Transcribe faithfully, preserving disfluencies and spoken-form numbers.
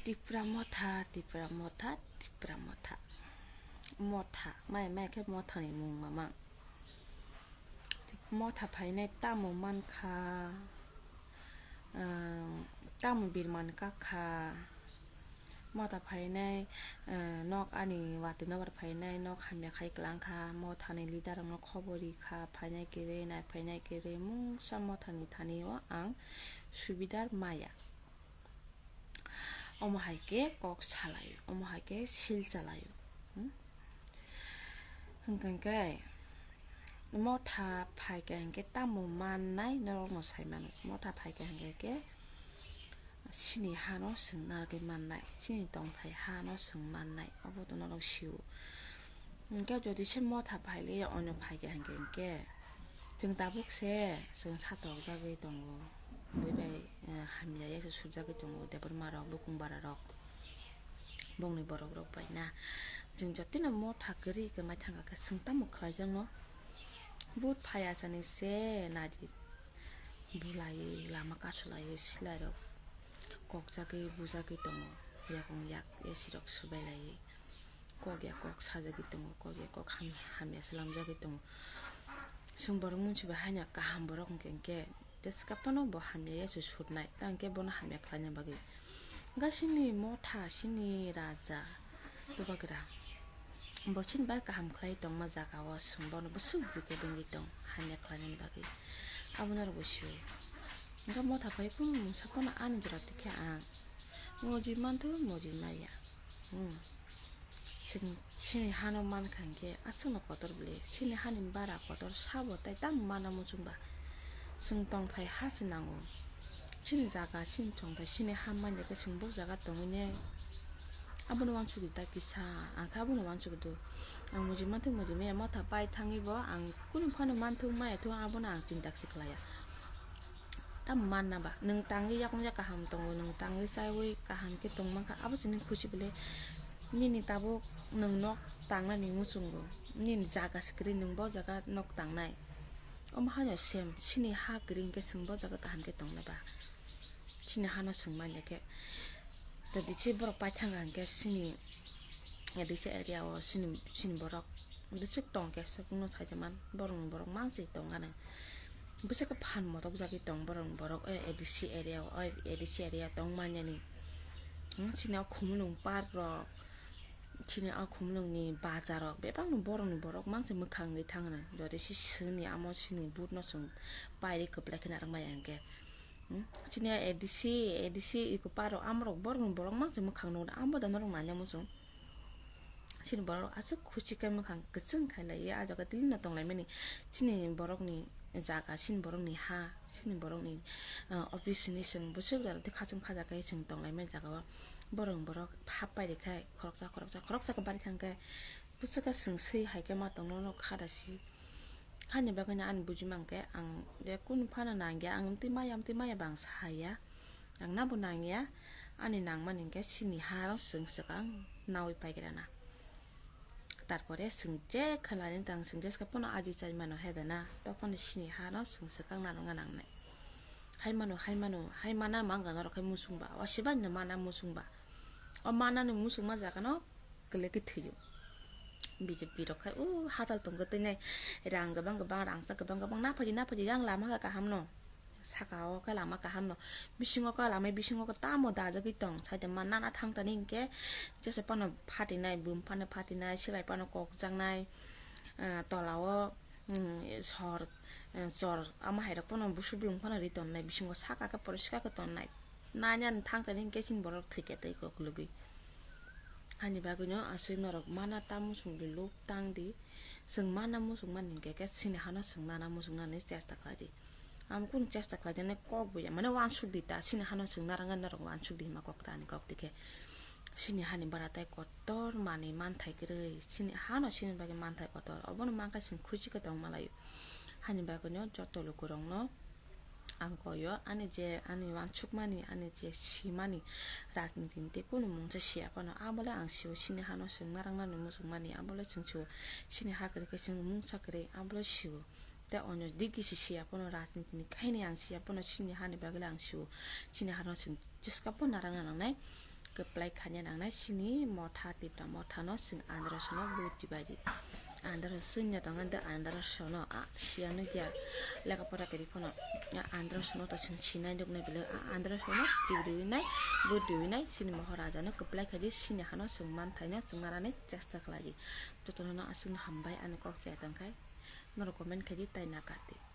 Tipra motha, Tipra motha, Tipra motha. Motha, mai mai khe mothani mung mamang. Motha phainai tamo mankha, um, tamo birman kakha. Motha phainai, uh, nok ani watwi nobar phainai, nok hamya khai kwlangkha, mothani leader rokno khobor rikha, phainai kwrwi, nai phainai kwrwi, mungsa mothani thani o ang subidar maya. Omo hai khe kok salaio, omo hai khe sil chalaio. Hmm? Hwnkhe hwnkhe motha phaikha hwnkhe tamo mannai norokno sai mano. Motha phaikha hwnkhe khe chini hano swng narwgwi mannai, chini tongthai hano swng mannai, obo to norok sio. Hwnkhe jodi se motha phailiya onyo phaikha hwnkhe hwnkhe chwng tabuk se chwng satokjagwi tongo. Bui bai, eh, hamya ya se sujagwi tongo, Debbarma rok, Bukung bara rok, bongni borok rok bai na. Chwng jotino motha kwrwi khe mai thangkha khe chwng tamo khlaijakno? But phai achani se nadi bulaiwi lama kasulaiwi silai rok kokjagwi bujagwi tongo, yakung yak A C rok subai laiwi. Kok ya kok sajagwi tongo, kok ya kok ham-, hamya slamjagwi tongo. Chwng borok mwnsi bai haino kaham borok hwnkhe hwnkhe teskapano bo hamya ya se surnai, tang khe bono hamya khlaina bagwi. Gasini motha, sini raja, bubagra, bo chini bai kaham khlai tongma jaga o chwng bono bwswk bwrwi khe bwngwi tong hamya khlainani bagwi. Abono rw bo sio. Hwnkhe motha phai kunu mungsa phano ani jora tikhe ang moji manthu, moji maya. Hmm. Chwng chini hano mankha hwnkhe aswkno kotor bwle, chini hani bara kotor sabo tei tamo mana muchungba. Chwng tongthai ha se nango. Chini jaga, chini tongthai, chini ha manya khe chwng bo jaga tongwi ne. Abono uansukdi ta kisa, ang khe abono uansukdi. Ang muji manthu muji maya motha pai thangwi bo ang kunu phano manthu maya thu abono ang chinta se khlaiya. Tamo manna ba, nwng tangwi yakung yak kaham tongo, nwng tangwi chaiwi kaham khe tong mankha, abo se nini khusi bwle. Nini tabuk nwng nok tangnani muchungo, nini jaga se kwrwi, nwng bo jaga nok tangnai. Omo haino same, chini ha kwrwi hwnkhe chwng bo jaga kaham khe tongnai ba? Chini hano chwng manya khe. Tei disi borok paithangkha hwnkhe chini, disi area o chini, chini borok. Bwswk tong khe swkno saida man, borokni borok mangsi tong gana. Bwswk khe phan motok jagwi tong borokni borok, o A D C area o, o A D C area tong manyani. Hmm, chini o Khumulwng park rok, chini o Khumulwngni bazar rok, bebakno borokni borok mangsi mwkhang wngwi thangna. Jodi si sini amo sini but no chwng pairi kwplai khe narwk maya hwnkhe. Hmm, chini o A D C, A D C eco park rok, amorok borokni borok mangsi mwkhang nukna, amo da norok nanya muchung. Chini borok aswk khusi khe mwkhang kwchwng khailaiya, ah jaga twi no tonglaimani. Chini borokni jaga, chini borokni ha, chini borokni, ah, office hinwi chwng bwswk jora twi khachwng khaja khe chwng tonglaimani jaga o. Borokni borok hap pai rikha khoroksa, khoroksa, khoroksa khe bari thangkhe bwswk khe chwng swi hai khe ma tongno no kha da si. Hani bagwi no ani buji mankhe ang je kunu phano nangya, ang amtwi maya, amtwi maya ba ang saya. Ang nabo nangya, ani nangmani hwnkhe chini ha no chwng swkang nawi paigra na. Tarpore chwng je khalani tang chwng jeska pono aji chai mano he da na, tokoni chini ha no chwng swkang narwkna nangnai. Hai mano, hai mano, hai mana mangka norok hai muchungba, o sibai no mana muchungba. O manani muchungma jaga no kwlwkhe thwio. B J P rok khai o hatal tongkhe teinai rang kwbang kwbang, rangchak kwbang kwbang, naphadi naphadi yang lama khe kaham no. Saka o khe lama kaham no. Bisingo khe lama bisingo khe tamo dajagwi tong, saida ma nana thangtani hinkhe jesa phano phatinai, bum phano phatinai, silai phano kokjaknai, ah, tola o, um, sor, um, chor ama hai rok phano busu bulung phano ri tonnai, bisingo saka khe poriskar khe tonnai. Nanya thangtani hinkhe chini borok thwikhe tei kok lugwi. Hani bagwino aswk norok mana ta muchungdi, luk tangdi. Chwng mana muchungmani hinkhe khe chini hano chwng nana muchungnani chesta khlaidi. Ang kunu chesta khlaijaknai kok bo ya, mane uansukdi ta, chini hano chwng narwknai norok uansukdi hima kok ta ani kok dikhe. Chini hani bara tei kotor manwi manthai kwrwi, chini hano chini bagwi manthai kotor, obono mankha chwng khusi khe tongma laio. Hani bagwino joto lukurokno ang koyo, ani je ani uansukmani, ani je simani rajniti ni tei kunu mungsa siya phano, abole ang sio, chini hano chwng narwknani muchungmani, abole chwng sio, chini ha kwrwi khe chwng mungsa kwrwi, abole sio. Tei onyo digi se siya phano, rajniti ni kahini ang siya phano, chini hani bagwi le ang sio, chini hano chwng jeska phano narwkna nangnai. Kwplai khanya nangnai chini motha, Tipra motha no chwng andro sono bwtwi baidi. Andro chwngno tongo de andro sono, a, siya nukya lekha pora kwrwi phano. A, andro sono to chwng sinai nuknai belai, a, andro sono tibriwi nai, bwtwi nai chini Maharaja no kwplai khaidi, chini hano chwng manthaino chwng narani chesta khlaidi. Jotono no aswkno hambai ani kok chaya tongkhai. Norok comment khaidi tai nakardi.